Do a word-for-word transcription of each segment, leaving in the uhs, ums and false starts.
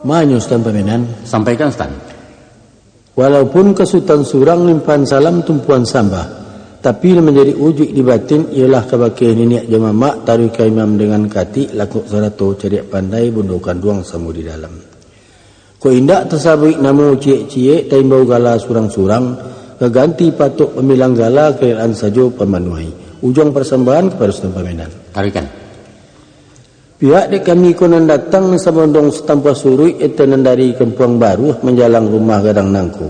Manyo Sutan pamenan. Sampaikan, Sutan. Walaupun ka Sutan surang limpahan salam tumpuan sambah, tapi nan manjadi ujuik di batin iyolah kabake niniak jo mamak, taruih ka imam dengan katik, lakok sarato cadiak pandai, bundo kanduang samo di dalam. Kok indak tasabuik namo ciek-ciek, taimbau gala surang-surang, gaganti patok pamilang gala, karelaan sajo pamanuahi. Ujuang parsambahan kapado Sutan pamenan. Taruihkan. Pihak dek kami ko nan datang, nan sabondong satampuah suruik, eto nan dari Kampuang Baruah manjalang rumah gadang nangko.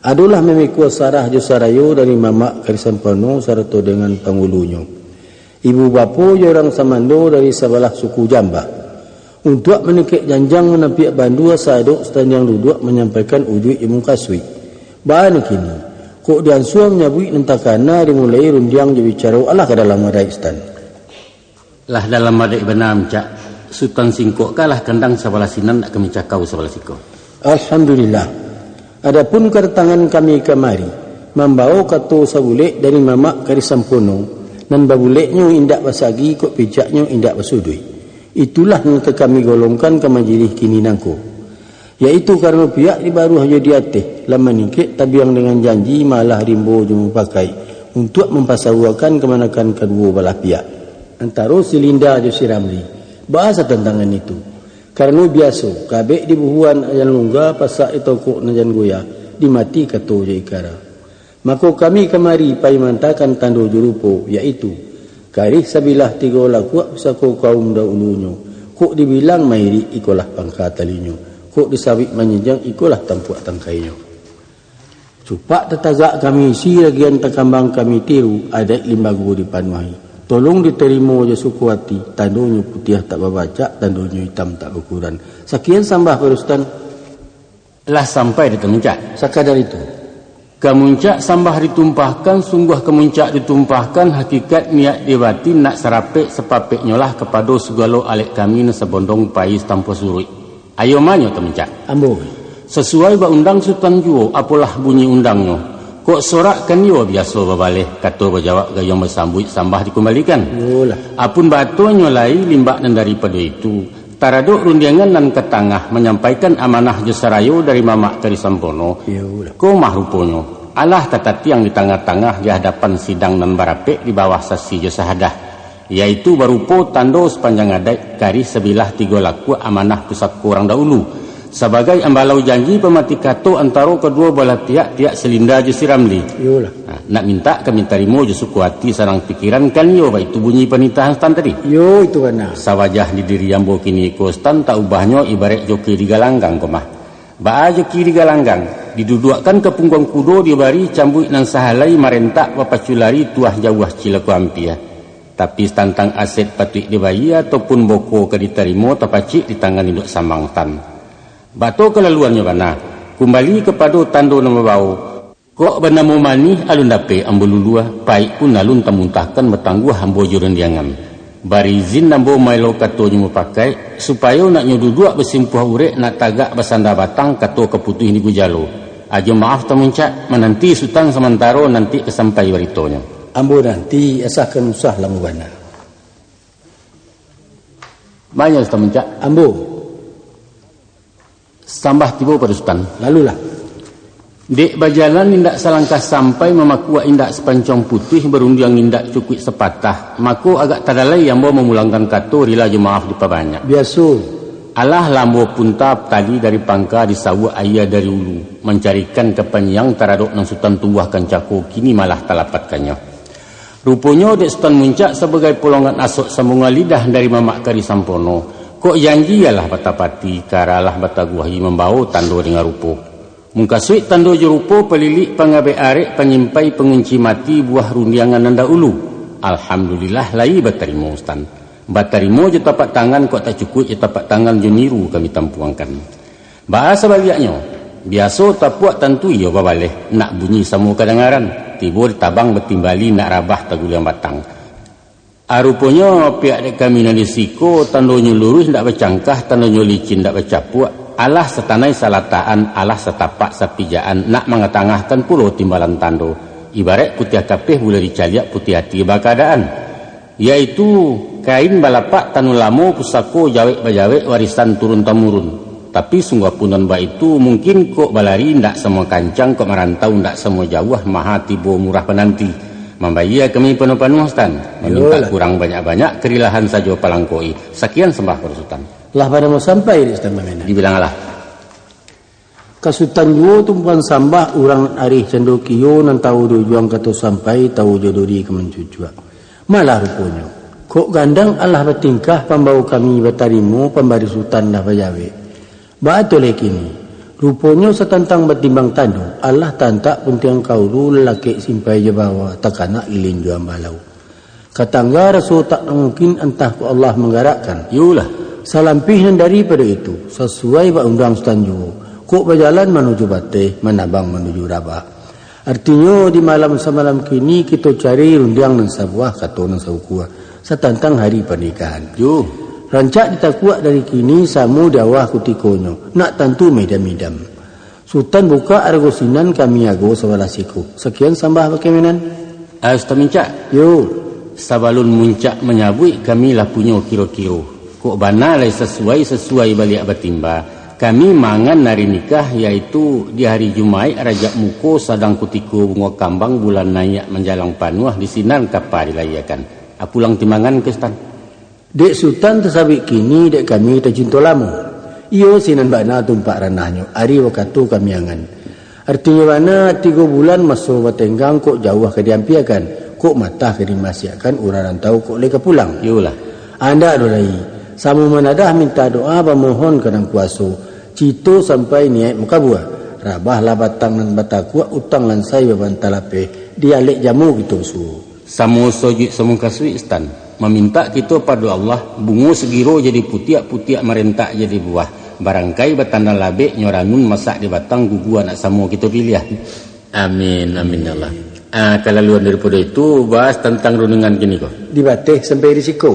Adolah mamikua sarah jo sarayo dari mamak Kari Sampono sarato dengan pangulunyo. Ibu bapo jo urang samando dari sabalah suku Jambah. Untuak maningkek janjang manampiak bandua, saadok satandiang duduak manyampaikan ujuik jo mukasuik. Baa nan kini, kok diansua manyabuik nan takana, dimulai rundiang jo bicaro, alah ka dalam adaik, Sutan. Lah dalam adaik bana, Muncak. Sutan singkokkanlah kandang sabalah sinan, nak kami cakau sabalah siko. Alhamdulillah. Adapun kadatangan kami kamari, mambawo kato sabulek dari mamak Kari Sampono, nan babuleknyo indak basagi, kok picaknyo indak basuduik. Itulah nan ka kami golongkan ka majilih kini nangko. Yaitu karano pihak di baruah jo di ateh lah maningkek tabiang dengan janji, malah rimbo jo mupakaik untuak mampasawuakan kamanakan kaduo balah pihak, antaro si Linda jo si Ramli. Baa satantangan itu? Karano biaso, kabek dibuhuan nan lungga, pasak ditokok nan jan goyah, dimati kato jo ikara. Mako kami kamari pai maantakan tando jo rupo, yaitu, karih sabilah tigo lakuak pusako kaum dahulunyo, kok dibilang mairik ikolah pangka talinyo, kok disabik manjinjiang ikolah tampuak tangkainyo. Cupak tatagak kami isi, ragian takambang kami tiru, adaik limbago dipanuahi. Tolong ditarimo jo suko ati, tandonyo putiah tak babacak, tandonyo itam tak bakuran. Sakian sambah, Pak Rustan. Lah sampai di Tamuncak. Sakadar itu. Ka Muncak sambah ditumpahkan, sungguah ka Muncak ditumpahkan, hakikat niat di batin nak sarapek sapapeknyolah kapado sagalo alek kami nan sabondong pai satampuah suruik. Ayo manyo Tamuncak. Ambo. Sasuai ba undang Sutan juo, apolah bunyi undangnyo. Kok sorak kan iyo biaso babaleh, kato bajawab gayuang basambuik, sambah dikumbalikan. Iyolah. Apun batonyo lai limbak nan daripado itu, taradok rundiangan nan ka tangah manyampaikan amanah jo sarayo dari mamak Kari Sampono. Iyolah. Ko mah ruponyo, alah tatatiang di tangah-tangah di hadapan sidang nan barapek di bawah sasi jo sahadah, yaitu barupo tando sapanjang adaik, karih sabilah tigo lakuak amanah pusako urang dahulu, sabagai ambalau janji pamati kato antaro kaduo balah pihak, pihak si Linda jo si Ramli. Iyolah. Nah, nak mintak kami tarimo jo suko ati, sanang pikiran kan iyo, baitu bunyi panitahan Sutan tadi. Iyo, itu bana. Sawajah di diri ambo kini ko, Sutan, tak ubahnyo ibaraik joki di galanggang ko mah. Baa joki di galanggang, diduduakkan ka pungguang kudo, dibari cambuik nan sahalai, marentak bapacu lari, tuah jauah cilako ampia. Tapi satantang aset patuik dibayia, ataupun boko ka ditarimo, tapacik di tangan induak samang Sutan. Bato kalaluannyo bana, kumbali kapado tando nan babawo. Kok banamo manih alun dapek ambo lulua, paik pun alun tamuntahkan, batangguah ambo jo rundiangan. Bari izin ambo maelo katonyo mupakaik, supayo nak nyo duduak basimpuah urek, nak tagak basanda batang, kato ka putuih di gujalo. Ajo maaf Tamuncak, mananti Sutan samantaro, nanti ka sampai baritonyo. Ambo nanti, asa kan usah lamo bana. Manyo Tamuncak. Ambo. Sambah tibo pado Sutan. Lalulah. Dek bajalan indak salangkah sampai, mamakuak indak sapancong putuih, barundiang indak cukuik sapatah, mako agak tadalai ambo mamulangkan kato, rila jo maaf dipabanyak. Biaso. Alah lah ambo punta tali dari pangka, disawuak aia dari ulu, mancarikan kapanyiang taradok nan Sutan tumbuahkan cako, kini malah talapatkannyo. Ruponyo dek Sutan Muncak sabagai polongan asok sambungan lidah dari mamak Kari Sampono, kok janji alah batapati, kara alah bataguahi, mambawo tando dengan rupo. Mukasuik tando jo rupo, palilik pangabek arek, panyimpai pangunci mati, buah rundiangan nan dahulu. Alhamdulillah, lai batarimo Sutan. Batarimo jo tapak tangan, kok tak cukuik jo tapak tangan, jo niru kami tampuangkan. Baa sabaliaknyo, biaso tapuak tantu iyo babaleh, nak bunyi samo kadangaran, tibo di tabang batimbali, nak rabah taguliang batang. A, ruponyo pihak dek kami nan di siko, tandonyo luruih ndak bacangkah, tandonyo licin ndak bacapuak, alah satanai salatakan, alah satapak sapijaan, nak mangatangahkan pulo timbalan tando, ibaraik putiah kapeh buliah dicaliak, putiah ati bakaadaan. Yaitu, kain balapak tano lamo, pusako jawek bajawek, warisan turun tamurun. Tapi sungguahpun nan baitu, mungkin kok balari ndak samo kancang, kok marantau ndak samo jauah, maha tibo murah pananti. Mambayia kami panuah-panuah, Sutan. Mamintak Iyolah. kurang banyak-banyak, karilahan sajo palangkoi. Sakian sambah ka Sutan. Lah pado mau sampai dek Sutan Bamenan? Dibilang alah. Ka Sutan juo tumpuan sambah, urang nan arih cando kio, nan tahu di ujuang kato sampai, tahu jo duri ka mancucuak. Malah ruponyo, kok gandang alah batingkah, pambao kami batarimo, pambari Sutan lah bajawek. Baa tu lai kini, ruponyo satantang batimbang tando, alah tantak puntiang kaulu, lalakek simpai jo bawa, takanak lilin jo ambalau. Ka tangga raso tak mungkin, antah kok Allah manggarakkan. Iyolah. Salampih nan daripado itu, sasuai bak undang Sutan juo, kok bajalan manuju bateh, manabang manuju rabak. Artinyo, di malam samalam kini, kito cari rundiang nan sabuah, kato nan saukua, satantang hari panikahan. Yo. Rancak ditakuak dari kini, samo di awah kutikonyo, nak tantu midam-midam. Sutan bukak arago sinan, kami ago sabalah siko. Sakian sambah bakeh Menan. Ah, Sutan Mincak. Yo. Sabalun Muncak manyabuik, kami lah punyo kiro-kiro. Kok bana lai sasuai, sasuai baliak batimba. Kami mangan ari nikah, yaitu di hari Jumaik Rajab muko, sadang kutiko bungo kambang, bulan naiak manjalang panuah, di sinan kapa dilayiakan. Ah, pulang timbangan ka Sutan. Dek Sutan tasabuik kini, dek kami tacinto lamo. Iyo sinan bana tumpak ranahnyo, ari wakatu kami angan. Artinyo bana, tigo bulan maso batenggang, kok jauah ka diampiakan, kok matah ka dimasiakkan, urang rantau kok lai ka pulang. Iyolah. Andak doh lai, samo manadah minta doa, bamohon ka Nan Kuaso, cito sampai niaik makabua. Rabahlah batang nan batakuak, utang lansai babanta lapeh, di alek jamu kito suo. Samo sojuik samo kasuik, Sutan. Mamintak kito pado Allah, bungo sagiro jadi putiak, putiak marentak jadi buah. Barangkai batanda labek, nyo ranun masak di batang, gugua nak samo kito piliah. Amin, amin ya Allah. Ah, kalaluan daripado itu, bahas tantang runungan kini ko. Di bateh sampai di siko.